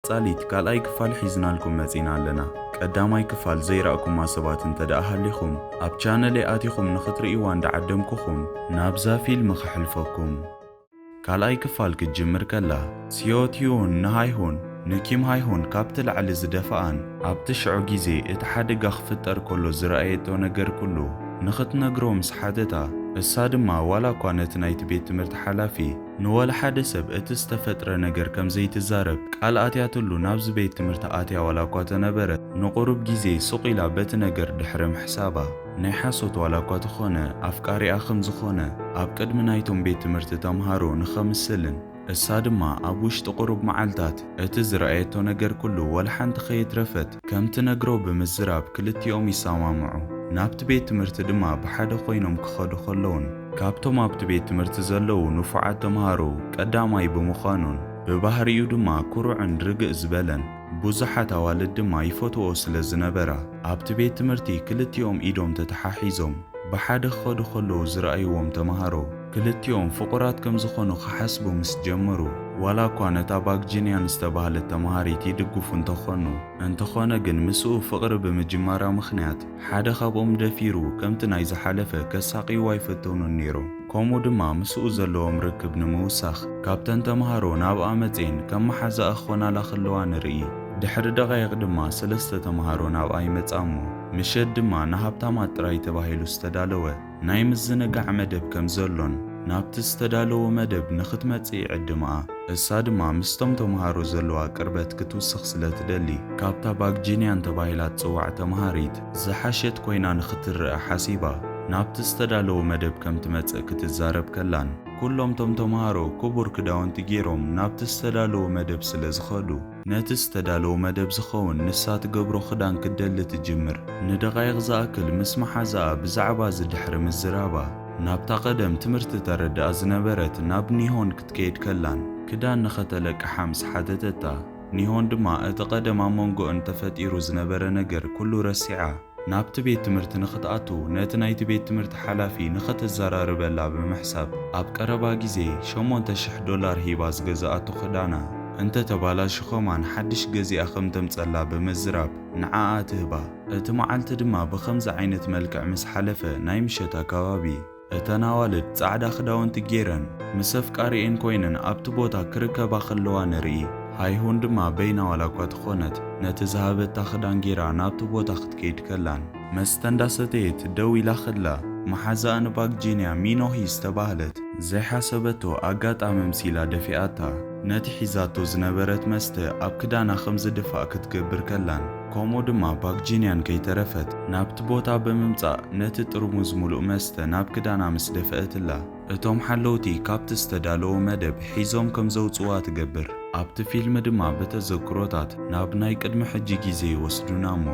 ቀጻሊት ካልኣይ ክፋል ሒዝናልኩም መጺና ኣለና። ቀዳማይ ክፋል ዘይረኣኩማ ሰባት እንተ ደኣ ሃሊኹም፣ ኣብ ቻነለይ ኣቲኹም ንኽትርእይዋ እንዳዓደምኩኹም፣ ናብዛ ፊልም ኸሕልፈኩም። ካልኣይ ክፋል ክትጅምር ከላ፣ ሲዮ ቲዩን ንሃይሁን ንኪም ሃይሁን ካብቲ ላዕሊ ዝደፍኣን፣ ኣብቲ ሽዑ ግዜ እቲ ሓደጋ ክፍጠር ከሎ ዝረኣየቶ ነገር ኩሉ ንኽትነግሮ ምስ ሓተታ፣ እሳ ድማ ዋላ እኳ ነቲ ናይቲ ቤት ትምህርቲ ሓላፊ ንወላ ሓደ ሰብ እቲ ዝተፈጥረ ነገር ከም ዘይትዛረብ ቃል ኣትያትሉ ናብዚ ቤት ትምህርቲ ኣትያ ዋላ እኳ ተነበረት፣ ንቑሩብ ግዜ ሱቕ ኢላ በቲ ነገር ድሕሪ ምሕሳባ፣ ናይ ሓሶት ዋላ እኳ ተኾነ ኣፍቃሪኣ ከም ዝኾነ ኣብ ቅድሚ ናይቶም ቤት ትምህርቲ ተምሃሮ ንኸምስልን እሳ ድማ ኣብ ውሽጢ ቁሩብ መዓልታት እቲ ዝረኣየቶ ነገር ኩሉ ወላ ሓንቲ ከየትረፈት ከም ትነግሮ ብምዝራብ ክልቲኦም ይሰማምዑ። ናብቲ ቤት ትምህርቲ ድማ ብሓደ ኮይኖም ክኸዱ ከለውን ካብቶም ኣብቲ ቤት ትምህርቲ ዘለዉ ንፉዓት ተምሃሮ ቀዳማይ ብምዃኑን ብባህሪኡ ድማ ኩሩዕን ርግእ ዝበለን ብዙሓት ኣዋልድ ድማ ይፈትዎ ስለ ዝነበራ ኣብቲ ቤት ትምህርቲ ክልቲኦም ኢዶም ተተሓሒዞም ብሓደ ክኸዱ ከለዉ ዝረኣይዎም ተምሃሮ፣ ክልቲኦም ፍቑራት ከም ዝኾኑ ክሓስቡ ምስ ጀመሩ፣ ዋላ እኳ ነታ ባግጂንያን ዝተባህለት ተምሃሪት ይድግፉ እንተኾኑ፣ እንተኾነ ግን ምስኡ ፍቕሪ ብምጅማራ ምኽንያት፣ ሓደ ካብኦም ደፊሩ ከምቲ ናይ ዝሓለፈ ከሳቕይዋ ኣይፈተኑን ነይሮም። ከምኡ ድማ ምስኡ ዘለዎም ርክብ ንምውሳኽ፣ ካብተን ተምሃሮ ናብኣ መጽኤን ከም መሓዛኣ ክኾናላ ከለዋ ንርኢ። ድሕሪ ደቓይቕ ድማ ሰለስተ ተምሃሮ ናብኣ ይመጻ እሞ፣ ምሸት ድማ ንሃብታማት ጥራይ ተባሂሉ ዝተዳለወ ናይ ምዝንጋዕ መደብ ከም ዘሎን ናብቲ ዝተዳለወ መደብ ንኽትመጽእ ይዕድምኣ። እሳ ድማ ምስቶም ተምሃሮ ዘለዋ ቅርበት ክትውስኽ ስለ ትደሊ፣ ካብታ ባግጂንያን ተባሂላ ትጽዋዕ ተምሃሪት ዝሓሸት ኮይና ንኽትረኣ ሓሲባ፣ ናብቲ ዝተዳለወ መደብ ከም ትመጽእ ክትዛረብ ከላን፣ ኩሎም ቶም ተምሃሮ ክቡር ክዳውንቲ ገይሮም ናብቲ ዝተዳለወ መደብ ስለ ዝኸዱ፣ ነቲ ዝተዳለወ መደብ ዝኸውን ንሳ ትገብሮ ክዳን ክትደሊ ትጅምር። ንደቓይቕ ዝኣክል ምስ መሓዛኣ ብዛዕባ እዚ ድሕሪ ምዝራባ፣ ናብታ ቀደም ትምህርቲ ተረድኣ ዝነበረት ናብ ኒሆን ክትከይድ ከላን፣ ክዳን ንኸተለቅሓ ምስ ሓተተታ፣ ኒሆን ድማ እቲ ቀደም ኣብ መንጎኦን ተፈጢሩ ዝነበረ ነገር ኩሉ ረሲዓ፣ ናብቲ ቤት ትምህርቲ ንኽትኣቱ ነቲ ናይቲ ቤት ትምህርቲ ሓላፊ ንኸተዘራርበላ ብምሕሳብ፣ ኣብ ቀረባ ግዜ ሸሞንተ ሽሕ ዶላር ሂባ ዝገዝኣቶ ክዳና እንተ ተባላሹ ከማን ሓድሽ ገዚኣ ከም ተምጸላ ብምዝራብ ንዓኣ ትህባ። እቲ መዓልቲ ድማ ብኸምዚ ዓይነት መልክዕ ምስ ሓለፈ ናይ ምሸት ኣከባቢ፣ እተን ኣዋልድ ጻዕዳ ክዳውንቲ ጌረን ምስ ኣፍቃሪኤን ኮይነን ኣብቲ ቦታ ክርከባ ከለዋ ንርኢ። ሃይሁን ድማ በይና ዋላ እኳ ተኾነት ነቲ ዝሃበታ ክዳን ጌራ ናብቲ ቦታ ክትከይድ ከላን፣ መስተ እንዳሰተየት ደው ኢላ ከላ፣ መሓዛኣ ንባግጂንያ ሚኖሂ ዝተባህለት ዘይሓሰበቶ ኣጋጣሚ ኣምሲላ ደፊኣታ። ነቲ ሒዛቶ ዝነበረት መስተ ኣብ ክዳና ከም ዝድፋእ ክትገብር ከላን፣ ከምኡ ድማ ባግጂንያን ከይተረፈት ናብቲ ቦታ ብምምጻእ ነቲ ጥርሙዝ ምሉእ መስተ ናብ ክዳና ምስ ደፍአትላ፣ እቶም ሓለውቲ ካብቲ ዝተዳለወ መደብ ሒዞም ከም ዘውጽዋ ትገብር። ኣብቲ ፊልም ድማ ብተዘክሮታት ናብ ናይ ቅድሚ ሕጂ ግዜ ይወስዱና እሞ፣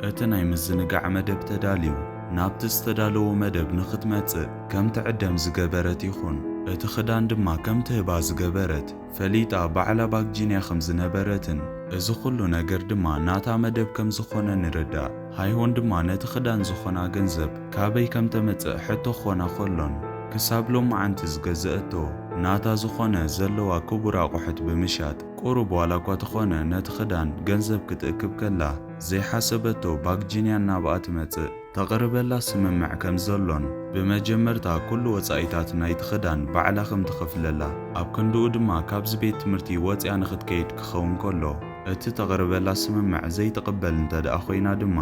እቲ ናይ ምዝንጋዕ መደብ ተዳልዩ ናብቲ ዝተዳለወ መደብ ንኽትመጽእ ከም ትዕደም ዝገበረት ይኹን፣ እቲ ክዳን ድማ ከም ትህባ ዝገበረት ፈሊጣ ባዕላ ባግጂንያ ከም ዝነበረትን፣ እዚ ኩሉ ነገር ድማ ናታ መደብ ከም ዝኾነ ንርዳእ። ሃይሆን ድማ ነቲ ክዳን ዝኾና ገንዘብ ካበይ ከም ተመጽእ ሕቶ ክኾና ከሎን፣ ክሳብ ሎማዓንቲ ዝገዘአቶ ናታ ዝኾነ ዘለዋ ክቡር ኣቑሑት ብምሻጥ፣ ቁሩብ ዋላ እኳ ተኾነ ነቲ ክዳን ገንዘብ ክትእክብ ከላ፣ ዘይሓሰበቶ ባግጂንያን ናብኣ ትመጽእ። ተቕርበላ ስምምዕ ከም ዘሎን፣ ብመጀመርታ ኩሉ ወጻኢታት ናይቲ ክዳን ባዕላ ከም ትኸፍለላ፣ ኣብ ክንድኡ ድማ ካብዚ ቤት ትምህርቲ ወጺኣ ንኽትከይድ ክኸውን ከሎ፣ እቲ ተቕርበላ ስምምዕ ዘይትቕበል እንተ ደኣ ኮይና ድማ፣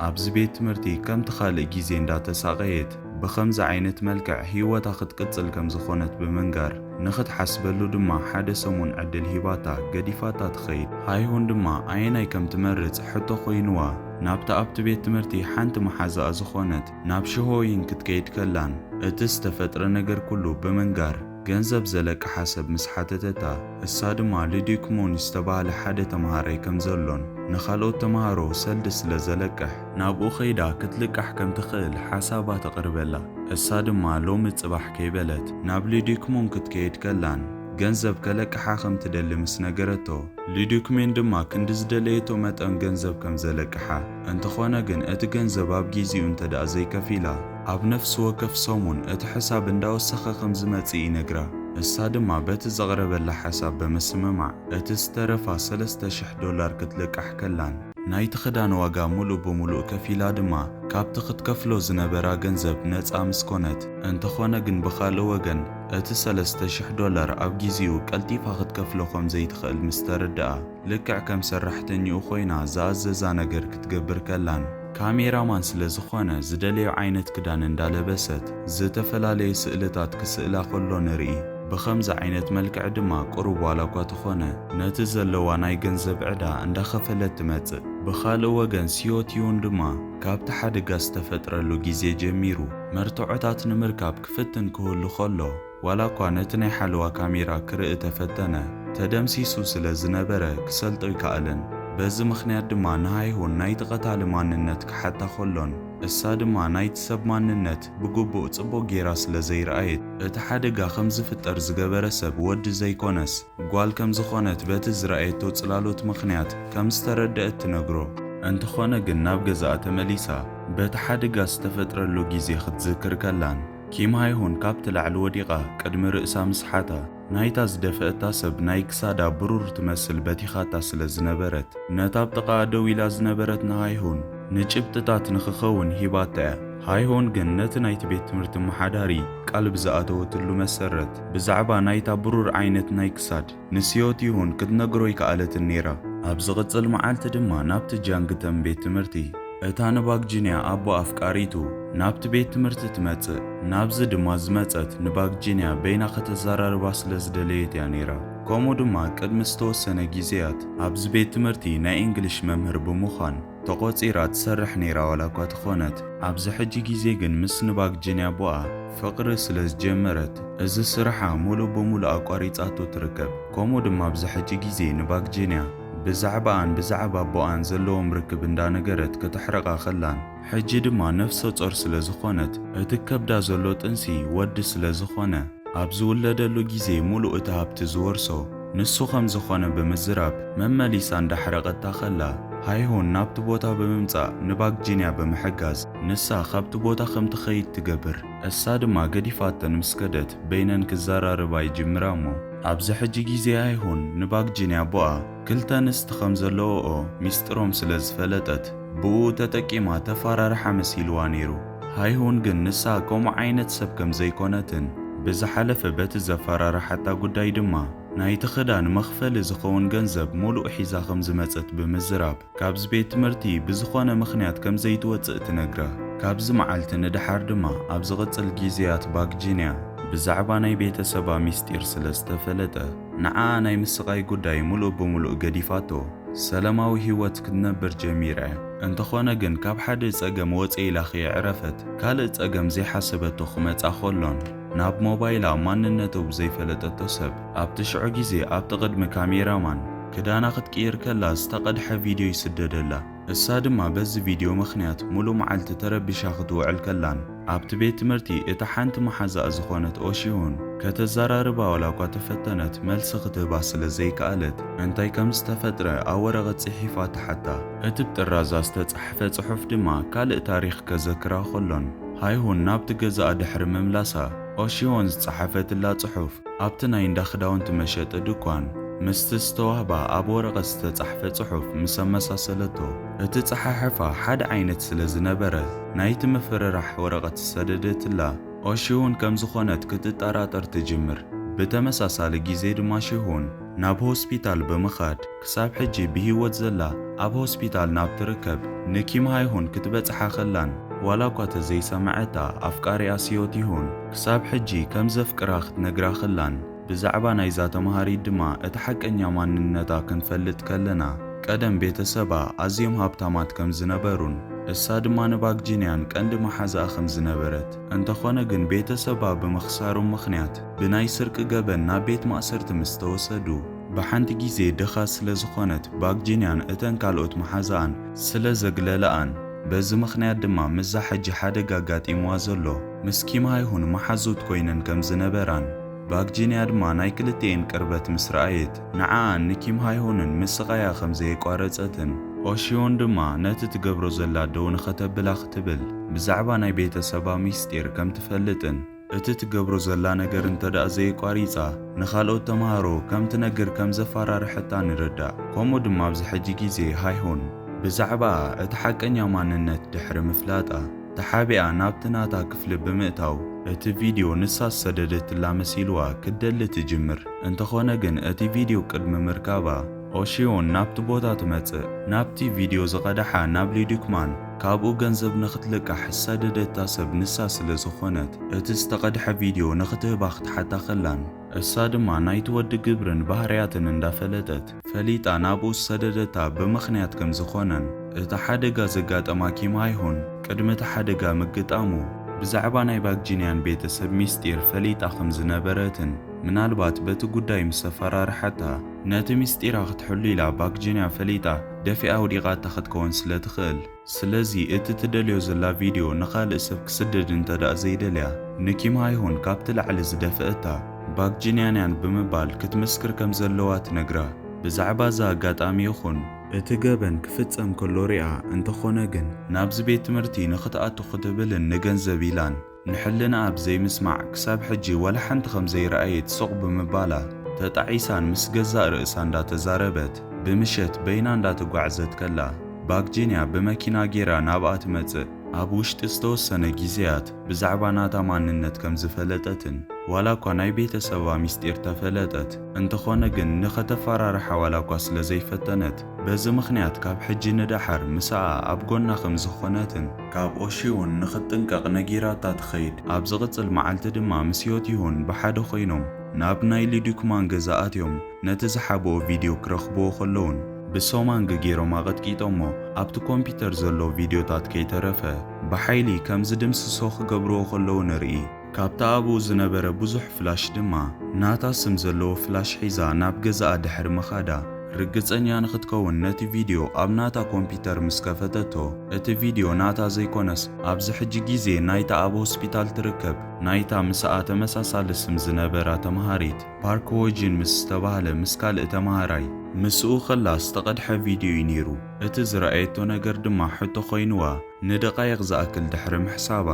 ኣብዚ ቤት ትምህርቲ ከምቲ ካልእ ግዜ እንዳተሳቐየት፣ ብኸምዚ ዓይነት መልክዕ ህይወታ ክትቅጽል ከም ዝኾነት ብምንጋር፣ ንኽትሓስበሉ ድማ ሓደ ሰሙን ዕድል ሂባታ ገዲፋታ ትኸይድ። ሃይሁን ድማ ኣየናይ ከም ትመርጽ ሕቶ ኮይንዋ፣ ናብታ ኣብቲ ቤት ትምህርቲ ሓንቲ መሓዛኣ ዝኾነት ናብ ሽሆይን ክትከይድ ከላን፣ እቲ ዝተፈጥረ ነገር ኩሉ ብምንጋር፣ ገንዘብ ዘለቅሓ ሰብ ምስ ሓተተታ፣ እሳ ድማ ሊዲክሙን ዝተባህለ ሓደ ተምሃራይ ከም ዘሎን ንኻልኦት ተምሃሮ ሰልዲ ስለ ዘለቅሕ፣ ናብኡ ኸይዳ ክትልቃሕ ከም ትኽእል ሓሳባ ተቕርበላ። እሳ ድማ ሎሚ ጽባሕ ከይበለት ናብ ሊዲክሙን ክትከይድ ከላን፣ ገንዘብ ከለቅሓ ከም ትደሊ ምስ ነገረቶ፣ ሊዲክሜን ድማ ክንዲ ዝደለየቶ መጠን ገንዘብ ከም ዘለቅሓ፣ እንተኾነ ግን እቲ ገንዘብ ኣብ ጊዜኡ እንተ ደኣ ዘይከፊላ፣ ኣብ ነፍሲ ወከፍ ሰሙን እቲ ሕሳብ እንዳወሰኸ ከም ዝመጽእ ይነግራ። እሳ ድማ በቲ ዘቕረበላ ሓሳብ ብምስምማዕ፣ እቲ ዝተረፋ ሰለስተ ሽሕ ዶላር ክትልቃሕ ከላን፣ ናይቲ ክዳን ዋጋ ሙሉእ ብሙሉእ ከፊላ ድማ፣ ካብቲ ክትከፍሎ ዝነበራ ገንዘብ ነጻ ምስ ኮነት፣ እንተኾነ ግን ብኻልእ ወገን፣ እቲ ሰለስተ ሽሕ ዶላር ኣብ ጊዜኡ ቀልጢፋ ክትከፍሎ ከም ዘይትኽእል ምስ ተረድኣ፣ ልክዕ ከም ሰራሕተኛኡ ኮይና ዝኣዘዛ ነገር ክትገብር ከላን፣ ካሜራማን ስለ ዝኾነ ዝደለዮ ዓይነት ክዳን እንዳለበሰት ዝተፈላለየ ስእልታት ክስእላ ከሎ ንርኢ። ብኸምዚ ዓይነት መልክዕ ድማ ቁሩብ ዋላ እኳ ተኾነ ነቲ ዘለዋ ናይ ገንዘብ ዕዳ እንዳኸፈለት ትመጽእ። ብኻልእ ወገን ሲዮቲዩን ድማ ካብቲ ሓደጋ ዝተፈጥረሉ ግዜ ጀሚሩ መርትዖታት ንምርካብ ክፍትን ክህሉ ከሎ፣ ዋላ እኳ ነቲ ናይ ሓለዋ ካሜራ ክርኢ ተፈተነ፣ ተደምሲሱ ስለ ዝነበረ ክሰልጦ ኣይከኣለን። በዚ ምኽንያት ድማ ንሃይሁን ናይቲ ቀታሊ ማንነት ክሓታ ከሎን፣ እሳ ድማ ናይቲ ሰብ ማንነት ብግቡእ ጽቡቕ ጌራ ስለ ዘይረኣየት፣ እቲ ሓደጋ ከም ዝፍጠር ዝገበረ ሰብ ወዲ ዘይኮነስ፣ ጓል ከም ዝኾነት በቲ ዝረኣየቶ ጽላሎት ምኽንያት ከም ዝተረደአት ትነግሮ። እንተኾነ ግን ናብ ገዛኣ ተመሊሳ፣ በቲ ሓደጋ ዝተፈጥረሉ ግዜ ክትዝክር ከላን፣ ኪም ሃይሁን ካብቲ ላዕሊ ወዲቓ ቅድሚ ርእሳ ምስሓታ፣ ናይታ ዝደፈአታ ሰብ ናይ ክሳዳ ብሩር ትመስል በቲኻታ ስለ ዝነበረት፣ ነታ ኣብ ጥቓኣ ደው ኢላ ዝነበረት ንሃይሁን ንጭብጥታት ንኽኸውን ሂባታ እያ። ሃይሁን ግን ነቲ ናይቲ ቤት ትምህርቲ ኣመሓዳሪ ቃል ብዝኣተወትሉ መሰረት፣ ብዛዕባ ናይታ ብሩር ዓይነት ናይ ክሳድ ንሲዮቲሁን ክትነግሮ ኣይከኣለትን ነይራ። ኣብ ዝቕጽል መዓልቲ ድማ ናብቲ ጃንግተን ቤት ትምህርቲ፣ እታ ንባግጂንያ ኣቦ ኣፍቃሪቱ፣ ናብቲ ቤት ትምህርቲ ትመጽእ። ናብዚ ድማ ዝመጸት ንባግጂንያ በይና ከተዘራርባ ስለ ዝደለየት እያ ነይራ። ከምኡ ድማ ቅድሚ ዝተወሰነ ግዜያት ኣብዚ ቤት ትምህርቲ ናይ እንግሊሽ መምህር ብምዃን ተቖጺራ ትሰርሕ ነይራ ዋላ እኳ ተኾነት፣ ኣብዚ ሕጂ ግዜ ግን ምስ ንባግጂንያ ኣቦኣ ፍቕሪ ስለ ዝጀመረት፣ እዚ ስርሓ ሙሉእ ብሙሉእ ኣቋሪጻቶ ትርከብ። ከምኡ ድማ ኣብዚ ሕጂ ግዜ ንባግጂንያ ብዛዕባኣን ብዛዕባ ኣቦኣን ዘለዎም ርክብ እንዳነገረት ከተሕርቓ ከላን፣ ሕጂ ድማ ነፍሰ ጾር ስለ ዝኾነት፣ እቲ ከብዳ ዘሎ ጥንሲ ወዲ ስለ ዝኾነ፣ ኣብ ዝውለደሉ ግዜ ሙሉእ እቲ ሃብቲ ዝወርሶ ንሱ ከም ዝኾነ ብምዝራብ፣ መመሊሳ እንዳሕረቐታ ከላ፣ ሃይሁን ናብቲ ቦታ ብምምጻእ ንባግጂንያ ብምሕጋዝ፣ ንሳ ካብቲ ቦታ ከም ትኸይድ ትገብር። እሳ ድማ ገዲፋተን ምስ ከደት፣ በይነን ክዘራረባ ይጅምራ እሞ፣ ኣብዚ ሕጂ ግዜ ሃይሁን ንባግጂንያ ኣቦኣ ክልተ ኣንስቲ ከም ዘለዎኦ ሚስጥሮም ስለ ዝፈለጠት፣ ብኡ ተጠቂማ ተፈራርሓ መሲልዋ ነይሩ። ሃይሁን ግን ንሳ ከምኡ ዓይነት ሰብ ከም ዘይኮነትን፣ ብዝሓለፈ በቲ ዘፈራርሓታ ጉዳይ ድማ ናይቲ ክዳን መኽፈሊ ዝኸውን ገንዘብ ሙሉእ ሒዛ ከም ዝመጸት ብምዝራብ፣ ካብዚ ቤት ትምህርቲ ብዝኾነ ምኽንያት ከም ዘይትወጽእ ትነግራ። ካብዚ መዓልቲ ንደሓር ድማ ኣብ ዝቕጽል ግዜያት ባግጂንያ ብዛዕባ ናይ ቤተሰባ ሚስጢር ስለ ዝተፈለጠ፣ ንዓኣ ናይ ምስቓይ ጉዳይ ሙሉእ ብሙሉእ ገዲፋቶ፣ ሰላማዊ ህይወት ክትነብር ጀሚራ እያ። እንተኾነ ግን ካብ ሓደ ጸገም ወጽእ ኢላ ከየዕረፈት፣ ካልእ ጸገም ዘይሓሰበቶ ክመጻ ከሎን፣ ናብ ሞባይላ ማንነቱ ብዘይፈለጠቶ ሰብ፣ ኣብቲ ሽዑ ግዜ ኣብቲ ቅድሚ ካሜራማን ክዳና ክትቅይር ከላ ዝተቐድሐ ቪድዮ ይስደደላ። እሳ ድማ በዚ ቪድዮ ምኽንያት ሙሉእ መዓልቲ ተረቢሻ ክትውዕል ከላን፣ ኣብቲ ቤት ትምህርቲ እታ ሓንቲ መሓዛኣ ዝኾነት ኦሺሁን ከተዘራርባ ዋላ እኳ ተፈተነት፣ መልሲ ክትህባ ስለ ዘይከኣለት፣ እንታይ ከም ዝተፈጥረ ኣብ ወረቐት ጽሒፋ ትሓታ። እቲ ብጥራዛ ዝተጻሕፈ ጽሑፍ ድማ ካልእ ታሪኽ ከዘክራ ከሎን፣ ሃይሁን ናብቲ ገዛኣ ድሕሪ ምምላሳ፣ ኦሺሆን ዝጸሓፈትላ ጽሑፍ ኣብቲ ናይ እንዳ ክዳውንቲ መሸጢ ድኳን ምስቲ ዝተዋህባ ኣብ ወረቐት ዝተጻሕፈ ጽሑፍ ምስ ኣመሳሰለቶ፣ እቲ ጸሓሕፋ ሓደ ዓይነት ስለ ዝነበረ፣ ናይቲ ምፍርራሕ ወረቐት ዝሰደደትላ ኦሺሁን ከም ዝኾነት ክትጠራጠር ትጅምር። ብተመሳሳሊ ግዜ ድማ ሺሁን ናብ ሆስፒታል ብምኻድ፣ ክሳብ ሕጂ ብህይወት ዘላ ኣብ ሆስፒታል ናብ ትርከብ ንኪም ሃይሁን ክትበጽሓ ከላን፣ ዋላ እኳ ተዘይሰምዐታ ኣፍቃሪኣ ሲዮቲሁን ክሳብ ሕጂ ከም ዘፍቅራ ክትነግራ ከላን፣ ብዛዕባ ናይዛ ተማሃሪት ድማ እቲ ሓቀኛ ማንነታ ክንፈልጥ ከለና፣ ቀደም ቤተሰባ ኣዝዮም ሃብታማት ከም ዝነበሩን፣ እሳ ድማ ንባግጂንያን ቀንዲ መሓዛኣ ከም ዝነበረት፣ እንተኾነ ግን ቤተሰባ ብምኽሳሮም ምኽንያት ብናይ ስርቂ ገበን ናብ ቤት ማእሰርቲ ምስ ተወሰዱ፣ ብሓንቲ ግዜ ድኻ ስለ ዝኾነት ባግጂንያን እተን ካልኦት መሓዛኣን ስለ ዘግለላኣን፣ በዚ ምኽንያት ድማ ምስዛ ሕጂ ሓደጋ ኣጋጢምዋ ዘሎ ምስ ኪም ሃይሁን መሓዙት ኮይነን ከም ዝነበራን፣ ባግጂንያ ድማ ናይ ክልቲኤን ቅርበት ምስ ረኣየት፣ ንዓኣን ንኪም ሃይሁንን ምስቓያ ከም ዘየቋረጸትን፣ ኦሺዮን ድማ ነቲ ትገብሮ ዘላ ደው ንኸተብላ ክትብል ብዛዕባ ናይ ቤተሰባ ሚስጢር ከም ትፈልጥን፣ እቲ ትገብሮ ዘላ ነገር እንተ ደኣ ዘየቋሪጻ፣ ንኻልኦት ተማሃሮ ከም ትነግር ከም ዘፈራርሐታ ንርዳእ። ከምኡ ድማ ኣብዚ ሕጂ ግዜ ሃይሆን ብዛዕባ እቲ ሓቀኛ ማንነት ድሕሪ ምፍላጣ፣ ተሓቢኣ ናብቲ ናታ ክፍሊ ብምእታው፣ እቲ ቪድዮ ንሳ ዝሰደደትላ መሲልዋ ክትደሊ ትጅምር። እንተኾነ ግን፣ እቲ ቪድዮ ቅድሚ ምርካባ፣ ኦሺዮን ናብቲ ቦታ ትመጽእ። ናብቲ ቪድዮ ዝቐድሓ ናብ ሊዱክማን፣ ካብኡ ገንዘብ ንኽትልቃሕ ዝሰደደታ ሰብ ንሳ ስለ ዝኾነት፣ እቲ ዝተቐድሐ ቪድዮ ንኽትህባ ክትሓታ ከላን፣ እሳ ድማ ናይቲ ወዲ ግብርን ባህርያትን እንዳፈለጠት፣ ፈሊጣ ናብኡ ዝሰደደታ ብምኽንያት ከም ዝኾነን፣ እቲ ሓደጋ ዘጋጠማ ኪም ሃይሆን ቅድሚ እቲ ሓደጋ ምግጣሙ፣ ብዛዕባ ናይ ባግጂንያን ቤተሰብ ሚስጢር ፈሊጣ ከም ዝነበረትን፣ ምናልባት በቲ ጉዳይ ምስ ኣፈራርሓታ፣ ነቲ ሚስጢራ ክትሕሉ ኢላ ባግጂንያ ፈሊጣ ደፊኣ ኣውዲቓታ ክትከውን ስለ ትኽእል። ስለዚ እቲ ትደልዮ ዘላ ቪድዮ ንኻልእ ሰብ ክስደድ እንተ ደኣ ዘይደልያ፣ ንኪም ሃይሆን ካብቲ ላዕሊ ዝደፍአታ ባግጂንያንያን ብምባል ክትምስክር ከም ዘለዋ ትነግራ። ብዛዕባ እዚ ኣጋጣሚ ይኹን እቲ ገበን ክፍጸም ከሎ ሪኣ፣ እንተኾነ ግን ናብዚ ቤት ትምህርቲ ንኽትኣቱ ክትብልን ንገንዘብ ኢላን ንሕልናኣ ብዘይምስማዕ ክሳብ ሕጂ ዋላ ሓንቲ ከም ዘይረኣየት ስቕ ብምባላ፣ ተጣዒሳን ምስ ገዛእ ርእሳ እንዳተዛረበት፣ ብምሸት በይና እንዳተጓዕዘት ከላ፣ ባግጂንያ ብመኪና ጌራ ናብኣ ትመጽእ። ኣብ ውሽጢ ዝተወሰነ ግዜያት ብዛዕባ ናታ ማንነት ከም ዝፈለጠትን፣ ዋላ እኳ ናይ ቤተሰባ ሚስጢር ተፈለጠት፣ እንተኾነ ግን ንኸተፈራርሓ ዋላ እኳ ስለ ዘይፈተነት፣ በዚ ምኽንያት ካብ ሕጂ ንደሓር ምስኣ ኣብ ጎና ከም ዝኾነትን፣ ካብ ኦሺውን ንኽትጥንቀቕ ነጊራታ ትኸይድ። ኣብ ዝቕጽል መዓልቲ ድማ ምስ ዮቲሁን ብሓደ ኮይኖም ናብ ናይ ሊዱክማን ገዛ ኣትዮም፣ ነቲ ዝሓብኦ ቪድዮ ክረኽብዎ ከለውን፣ ብሶማንግ ገይሮም ኣቐጥቂጦሞ፣ ኣብቲ ኮምፒውተር ዘሎ ቪድዮታት ከይተረፈ ብሓይሊ ከም ዝድምስሶ ክገብርዎ ከለዉ ንርኢ። ካብቲ ኣብኡ ዝነበረ ብዙሕ ፍላሽ ድማ፣ ናታ ስም ዘለዎ ፍላሽ ሒዛ ናብ ገዛኣ ድሕሪ ምኻዳ፣ ርግጸኛ ንኽትከውን ነቲ ቪድዮ ኣብ ናታ ኮምፒውተር ምስ ከፈተቶ፣ እቲ ቪድዮ ናታ ዘይኮነስ፣ ኣብዚ ሕጂ ግዜ ናይታ ኣብ ሆስፒታል ትርከብ፣ ናይታ ምስኣ ተመሳሳሊ ስም ዝነበራ ተመሃሪት፣ ፓርክ ዎጂን ምስ ዝተባህለ ምስ ካልእ ተመሃራይ ምስኡ ከላ ዝተቐድሐ ቪድዮ እዩ ነይሩ። እቲ ዝረኣየቶ ነገር ድማ ሕቶ ኮይንዋ፣ ንደቓይቕ ዝኣክል ድሕሪ ምሕሳባ፣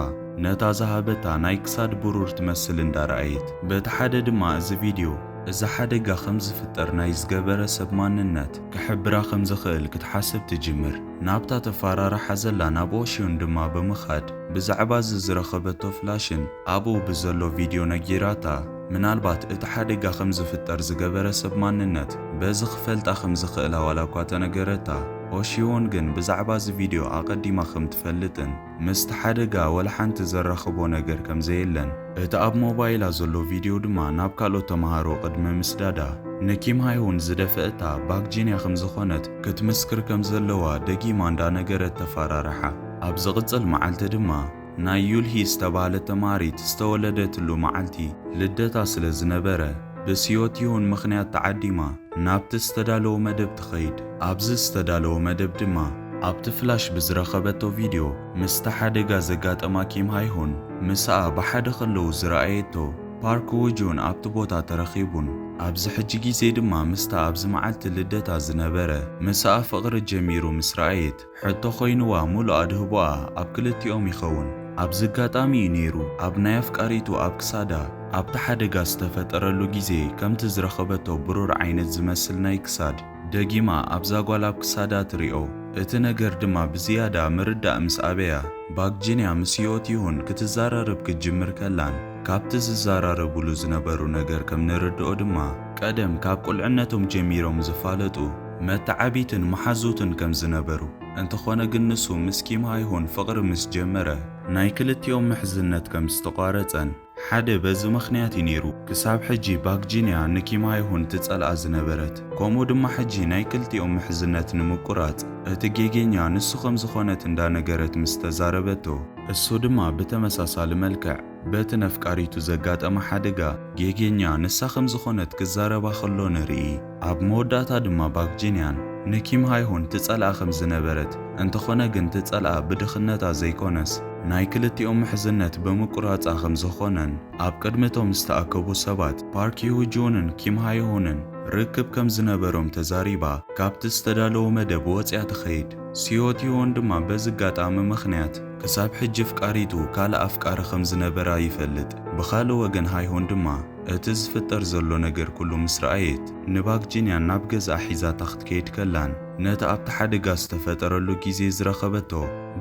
ነታ ዝሃበታ ናይ ክሳድ ብሩር ትመስል እንዳረኣየት፣ በቲ ሓደ ድማ እዚ ቪድዮ፣ እዚ ሓደጋ ከም ዝፍጠር ናይ ዝገበረ ሰብ ማንነት ክሕብራ ከም ዝኽእል ክትሓስብ ትጅምር። ናብታ ተፈራርሓ ዘላ ናብ ኦሽዮን ድማ ብምኻድ፣ ብዛዕባ እዚ ዝረኸበቶ ፍላሽን ኣብኡ ብዘሎ ቪድዮ ነጊራታ። ምናልባት እቲ ሓደጋ ከም ዝፍጠር ዝገበረ ሰብ ማንነት በዚ ክፈልጣ ከም ዝኽእላ ዋላ እኳ ተነገረታ፣ ኦሽዮን ግን ብዛዕባ እዚ ቪድዮ ኣቐዲማ ከም ትፈልጥን ምስቲ ሓደጋ ወላ ሓንቲ ዘራኽቦ ነገር ከም ዘየለን፣ እቲ ኣብ ሞባይላ ዘሎ ቪድዮ ድማ ናብ ካልኦት ተመሃሮ ቅድሚ ምስዳዳ፣ ንኪም ሃይሁን ዝደፈአታ ባግጂንያ ከም ዝኾነት ክትምስክር ከም ዘለዋ ደጊማ እንዳነገረት ተፈራርሓ። ኣብ ዝቕጽል መዓልቲ ድማ፣ ናይ ዩልሂ ዝተባህለት ተማሃሪት ዝተወለደትሉ መዓልቲ ልደታ ስለ ዝነበረ፣ ብስዮቲሁን ምኽንያት ተዓዲማ ናብቲ ዝተዳለወ መደብ ትኸይድ። ኣብዚ ዝተዳለወ መደብ ድማ፣ ኣብቲ ፍላሽ ብዝረኸበቶ ቪድዮ፣ ምስቲ ሓደጋ ዘጋጠማ ኪም ሃይሁን ምስኣ ብሓደ ከለዉ ዝረኣየቶ ፓርክ ውጁን ኣብቲ ቦታ ተረኺቡን፣ ኣብዚ ሕጂ ግዜ ድማ ምስታ ኣብዚ መዓልቲ ልደታ ዝነበረ ምስኣ ፍቕሪ ጀሚሩ ምስ ረኣየት፣ ሕቶ ኮይንዋ፣ ሙሉእ ኣድህቦኣ ኣብ ክልቲኦም ይኸውን። ኣብዚ ኣጋጣሚ እዩ ነይሩ፣ ኣብ ናይ ኣፍቃሪቱ ኣብ ክሳዳ፣ ኣብቲ ሓደጋ ዝተፈጠረሉ ግዜ ከምቲ ዝረኸበቶ ብሩር ዓይነት ዝመስል ናይ ክሳድ፣ ደጊማ ኣብዛ ጓል ኣብ ክሳዳ ትሪኦ። እቲ ነገር ድማ ብዝያዳ ምርዳእ ምስ ኣበያ፣ ባግጂንያ ምስ ዮቲሁን ክትዘራረብ ክትጅምር ከላን፣ ካብቲ ዝዘራረቡሉ ዝነበሩ ነገር ከም ንርድኦ ድማ፣ ቀደም ካብ ቁልዕነቶም ጀሚሮም ዝፋለጡ መተዓቢትን መሓዙትን ከም ዝነበሩ፣ እንተኾነ ግን ንሱ ምስ ኪም ሃይሁን ፍቕሪ ምስ ጀመረ፣ ናይ ክልቲኦም ምሕዝነት ከም ዝተቋረጸን፣ ሓደ በዚ ምኽንያት እዩ ነይሩ፣ ክሳብ ሕጂ ባግጂንያ ንኪም ሃይሁን ትጸልኣ ዝነበረት፣ ከምኡ ድማ ሕጂ ናይ ክልቲኦም ምሕዝነት ንምቁራጽ፣ እቲ ጌጌኛ ንሱ ከም ዝኾነት እንዳነገረት ምስ ተዛረበቶ፣ እሱ ድማ ብተመሳሳሊ መልክዕ በቲ ነፍቃሪቱ ዘጋጠመ ሓደጋ ጌጌኛ ንሳ ከም ዝኾነት ክዛረባ ከሎ ንርኢ። ኣብ መወዳእታ ድማ ባግጂንያን ንኪም ሃይሁን ትጸልኣ ከም ዝነበረት፣ እንተኾነ ግን ትጸልኣ ብድኽነታ ዘይኮነስ፣ ናይ ክልቲኦም ምሕዝነት ብምቁራጻ ከም ዝኾነን፣ ኣብ ቅድሚ እቶም ዝተኣከቡ ሰባት ፓርክ ዩሁጁንን ኪም ሃይሁንን ርክብ ከም ዝነበሮም ተዛሪባ፣ ካብቲ ዝተዳለወ መደብ ወጺኣ ትኸይድ። ሲዮቲዮን ድማ በዚ ኣጋጣሚ ምኽንያት ክሳብ ሕጂ ኣፍቃሪቱ ካልእ ኣፍቃሪ ከም ዝነበራ ይፈልጥ። ብኻልእ ወገን ሃይሆን ድማ እቲ ዝፍጠር ዘሎ ነገር ኩሉ ምስ ረኣየት፣ ንባክጂንያ ናብ ገዛኣ ሒዛታ ክትከይድ ከላን ነቲ ኣብቲ ሓደጋ ዝተፈጠረሉ ግዜ ዝረኸበቶ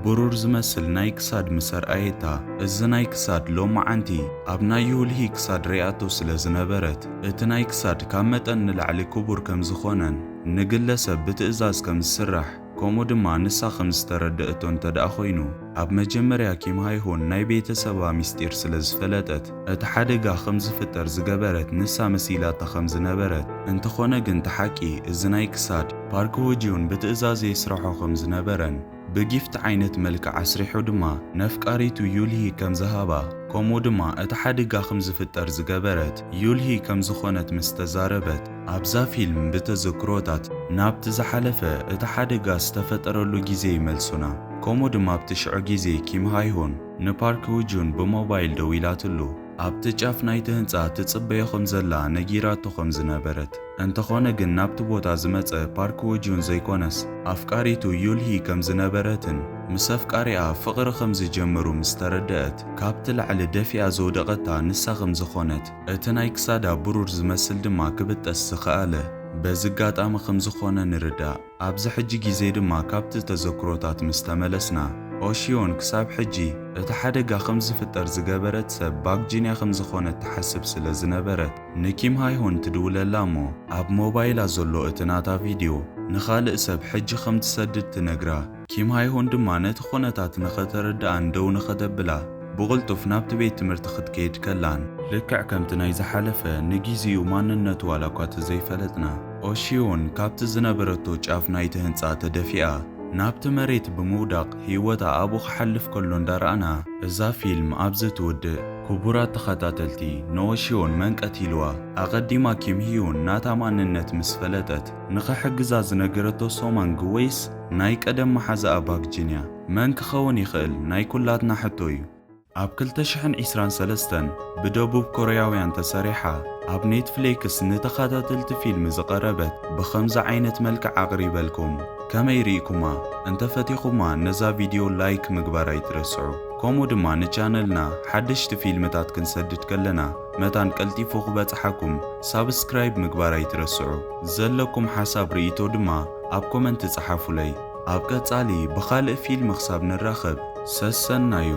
ብሩር ዝመስል ናይ ክሳድ ምስ ኣርኣየታ፣ እዚ ናይ ክሳድ ሎማዓንቲ ኣብ ናይ ዩልሂ ክሳድ ሪኣቶ ስለ ዝነበረት፣ እቲ ናይ ክሳድ ካብ መጠን ንላዕሊ ክቡር ከም ዝኾነን ንግለሰብ ብትእዛዝ ከም ዝስራሕ፣ ከምኡ ድማ ንሳ ከም ዝተረደእቶ እንተ ደኣ ኮይኑ፣ ኣብ መጀመርያ ኪም ሃይሆን ናይ ቤተሰባ ሚስጢር ስለ ዝፈለጠት፣ እቲ ሓደጋ ከም ዝፍጠር ዝገበረት ንሳ መሲላታ ከም ዝነበረት፣ እንተኾነ ግን እቲ ሓቂ እዚ ናይ ክሳድ ፓርክ ዎጂዮን ብትእዛዝ የስርሖ ከም ዝነበረን፣ ብጊፍት ዓይነት መልክዕ ኣስሪሑ ድማ ነፍቃሪቱ ዩልሂ ከም ዝሃባ፣ ከምኡ ድማ እቲ ሓደጋ ከም ዝፍጠር ዝገበረት ዩልሂ ከም ዝኾነት ምስ ተዛረበት፣ ኣብዛ ፊልም ብተዘክሮታት ናብቲ ዝሓለፈ እቲ ሓደጋ ዝተፈጠረሉ ግዜ ይመልሱና። ከምኡ ድማ ኣብቲ ሽዑ ግዜ ኪም ሃይሆን ንፓርክ ዎጂዮን ብሞባይል ደዊላትሉ፣ ኣብቲ ጫፍ ናይቲ ህንጻ ትጽበዮ ከም ዘላ ነጊራቶ ከም ዝነበረት፣ እንተኾነ ግን ናብቲ ቦታ ዝመጸ ፓርክ ዎጂዮን ዘይኮነስ ኣፍቃሪቱ ዩልሂ ከም ዝነበረትን ምስ ኣፍቃሪኣ ፍቕሪ ከም ዝጀመሩ ምስ ተረደአት፣ ካብቲ ላዕሊ ደፊኣ ዘውደቐታ ንሳ ከም ዝኾነት፣ እቲ ናይ ክሳዳ ብሩር ዝመስል ድማ ክብጠስ ዝኸኣለ በዚ ኣጋጣሚ ከም ዝኾነ ንርዳእ። ኣብዚ ሕጂ ግዜ ድማ ካብቲ ተዘክሮታት ምስ ተመለስና፣ ኦሺዮን ክሳብ ሕጂ እቲ ሓደጋ ከም ዝፍጠር ዝገበረት ሰብ ባክጂንያ ከም ዝኾነት ትሓስብ ስለ ዝነበረት፣ ንኪም ሃይሆን ትድውለላ እሞ፣ ኣብ ሞባይላ ዘሎ እቲ ናታ ቪድዮ ንኻልእ ሰብ ሕጂ ከም ትሰድድ ትነግራ። ኪም ሃይሆን ድማ ነቲ ኩነታት ንኸተረድኣን ደው ንኸተብላ፣ ብቕልጡፍ ናብቲ ቤት ትምህርቲ ክትከይድ ከላን፣ ልክዕ ከምቲ ናይ ዝሓለፈ ንግዜኡ ማንነቱ ዋላ እኳ ተዘይፈለጥና፣ ኦሺዮን ካብቲ ዝነበረቶ ጫፍ ናይቲ ህንጻ ተደፊኣ ናብቲ መሬት ብምውዳቕ ህይወታ ኣብኡ ክሓልፍ ከሎ እንዳረኣና፣ እዛ ፊልም ኣብዚ ትውድእ። ክቡራት ተኸታተልቲ፣ ንኦሺዮን መን ቀቲልዋ? ኣቐዲማ ኪም ሂዩን ናታ ማንነት ምስ ፈለጠት፣ ንኽሕግዛ ዝነገረቶ ሶማንግ ወይስ ናይ ቀደም መሓዛኣ ባክጂንያ? መን ክኸውን ይኽእል? ናይ ኩላትና ሕቶ እዩ። ኣብ ክልተ ሽሕን ዕስራን ሰለስተን ብደቡብ ኮርያውያን ተሰሪሓ ኣብ ኔትፍሊክስ ንተኸታተልቲ ፊልም ዝቐረበት ብኸምዚ ዓይነት መልክዕ ኣቕሪበልኩም። ከመይ ርኢኩማ? እንተፈቲኹማ ነዛ ቪድዮ ላይክ ምግባር ኣይትረስዑ። ከምኡ ድማ ንቻነልና ሓደሽቲ ፊልምታት ክንሰድድ ከለና መታን ቀልጢፉ ክበጽሓኩም ሳብስክራይብ ምግባር ኣይትረስዑ። ዘለኩም ሓሳብ ርኢቶ ድማ ኣብ ኮመንት ጸሓፉለይ። ኣብ ቀጻሊ ብኻልእ ፊልም ክሳብ ንራኸብ ሰሰናዩ።